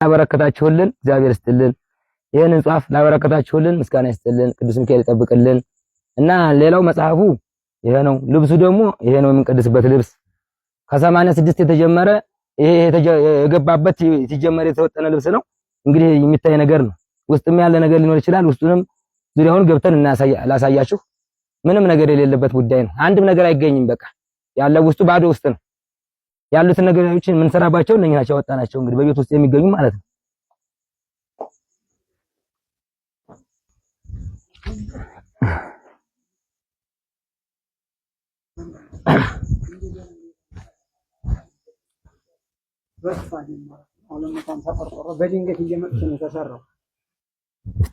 ላበረከታችሁልን እግዚአብሔር ይስጥልን። ይህንን ጧፍ ላበረከታችሁልን ምስጋና ይስጥልን። ቅዱስ ሚካኤል ይጠብቅልን። እና ሌላው መጽሐፉ ይሄ ነው። ልብሱ ደግሞ ይሄ ነው የምንቀድስበት ልብስ ከ86 የተጀመረ ይሄ የገባበት ሲጀመር የተወጠነ ልብስ ነው። እንግዲህ የሚታይ ነገር ነው። ውስጥም ያለ ነገር ሊኖር ይችላል። ውስጡንም ዙሪያውን ገብተን ላሳያችሁ። ምንም ነገር የሌለበት ጉዳይ ነው። አንድም ነገር አይገኝም። በቃ ያለው ውስጡ ባዶ ውስጥ ነው። ያሉትን ነገሮች የምንሰራባቸው እነኚህ ናቸው፣ ያወጣናቸው እንግዲህ በቤት ውስጥ የሚገኙ ማለት ነው።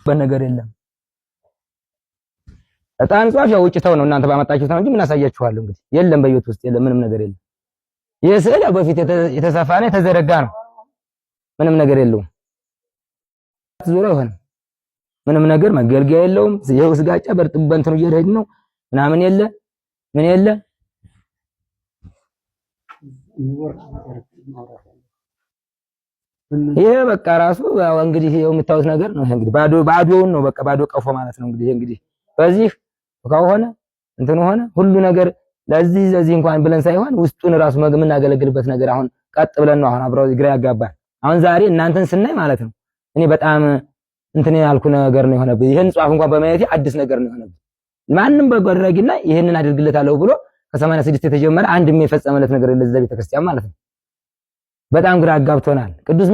በነገር የለም። ዕጣን ጧፍ ያው ውጭ ተው ነው እናንተ ባመጣችሁት ነው እንጂ ምን አሳያችኋለሁ። እንግዲህ የለም፣ በቤት ውስጥ የለም፣ ምንም ነገር የለም። ይህ ስዕል ያው በፊት የተሰፋ ነው የተዘረጋ ነው። ምንም ነገር የለውም። ዞሮ አይሆንም። ምንም ነገር መገልገያ የለውም። ይኸው ስጋጫ በርጥብ በእንትኑ እየሄድን ነው ምናምን የለ ምን የለ። ይሄ በቃ ራሱ ያው እንግዲህ ይኸው የምታዩት ነገር ነው። እንግዲህ ባዶ ባዶውን ነው በቃ ባዶ ቀፎ ማለት ነው። እንግዲህ እንግዲህ በዚህ ከሆነ እንትኑ ሆነ ሁሉ ነገር ለዚህ ለዚህ እንኳን ብለን ሳይሆን ውስጡን ራሱ የምናገለግልበት ነገር አሁን ቀጥ ብለን ነው አሁን አብረው ግራ ያጋባል። አሁን ዛሬ እናንተን ስናይ ማለት ነው እኔ በጣም እንትን ያልኩ ነገር ነው የሆነብኝ። ይሄን ጿፍ እንኳን በማየቴ አዲስ ነገር ነው የሆነብኝ። ማንም በጎ አድራጊና ይሄንን አድርግለታለሁ ብሎ ከ86 የተጀመረ አንድ የፈጸመለት ነገር የለ ለቤተ ክርስቲያን ማለት ነው። በጣም ግራ አጋብቶናል። ቅዱስ